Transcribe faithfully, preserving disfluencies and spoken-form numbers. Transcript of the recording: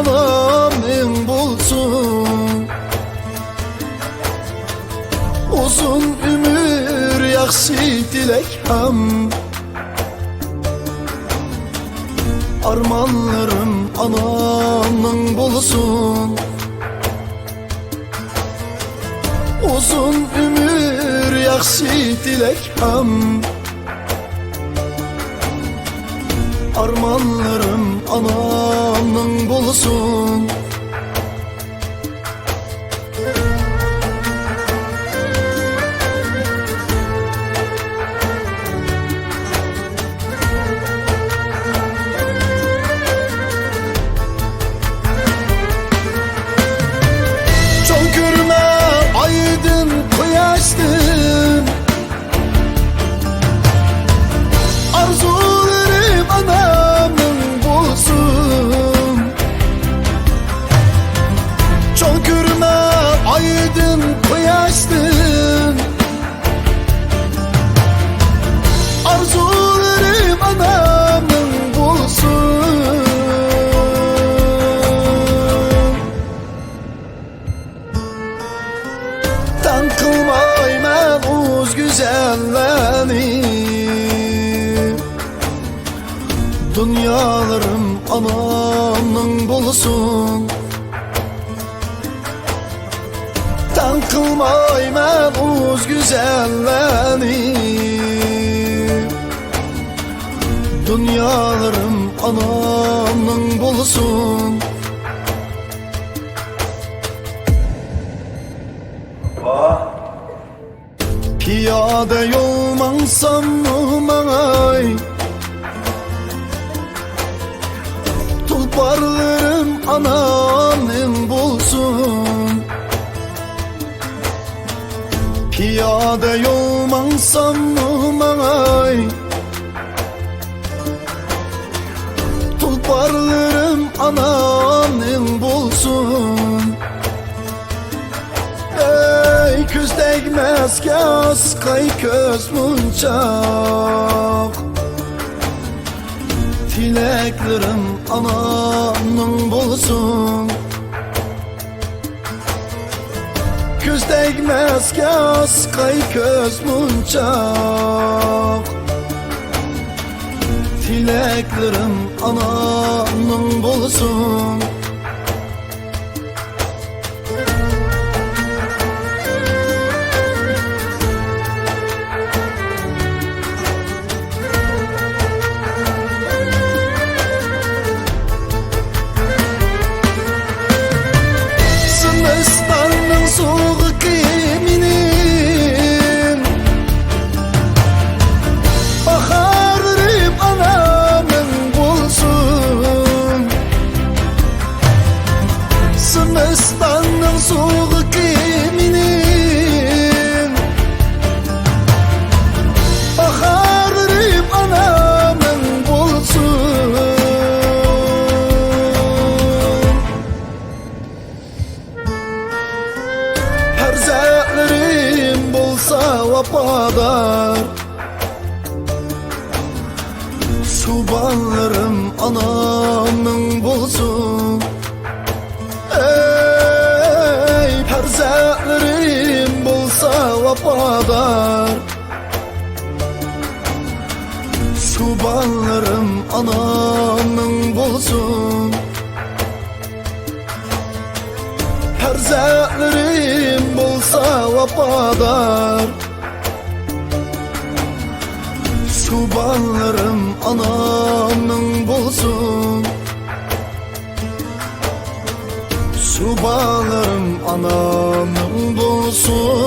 ئانامنىڭ بولسۇن. ئۇزۇن ئۆمۈر، ياخشى تىلەك ھەم ئارمانلىرىم ئانامنىڭ بولسۇن. ئۇزۇن ئۆمۈر، ياخشى تىلەك ھەم ئارمانلىرىم ئانامنىڭ بولسۇن. چوڭ كۆرمە ئايدىن، قۇياشتىن، ئارزۇلىرىم ئانامنىڭ بولسۇن. چوڭ كۆرمە ئايدىن، قۇياشتىن، ئارزۇلىرىم ئانامنىڭ بولسۇن. تەڭ قىلمايمەن ئۇز گۈزەللەرنى، دۇنيالىرىم ئانامنىڭ بولسۇن. تەڭ قىلمايمەن ئۇز گۈزەللەرنى، دۇنيالىرىم ئانامنىڭ بولسۇن. پىيادە يول ماڭساممۇ ماڭاي، تۇلپارلىرىم ئانامنىڭ بولسۇن. پىيادە يول ماڭساممۇ ماڭاي، تۇلپارلىرىم ئانامنىڭ بولسۇن. ئەي، كۆز تەگمەسكە ئاسقاي كۆز مونچاق، تىلەكلىرىم ئانامنىڭ بولسۇن. كۆز تەگمەسكە ئاسقاي كۆز مونچاق، تىلەكلىرىم ئانامنىڭ بولسۇن. زىمىستاننىڭ سوغۇقى مېنىڭ باھارلىرىم ئانامنىڭ بولسۇن. زىمىستاننىڭ سوغۇقى مېنىڭ باھارلىرىم ئانامنىڭ بولسۇن. پەرزەنتلىرىم بولسا ۋاپادار، شۇ بالىلىرىم ئانامنىڭ بولسۇن. ئەي، پەرزەنتلىرىم بولسا ۋاپادار، شۇ بالىلىرىم ئانامنىڭ بولسۇن. پەرزەنتلىرىم بولسا ۋاپادار، شۇ بالىلىرىم ئانامنىڭ بولسۇن. شۇ بالىلىرىم ئانامنىڭ بولسۇن.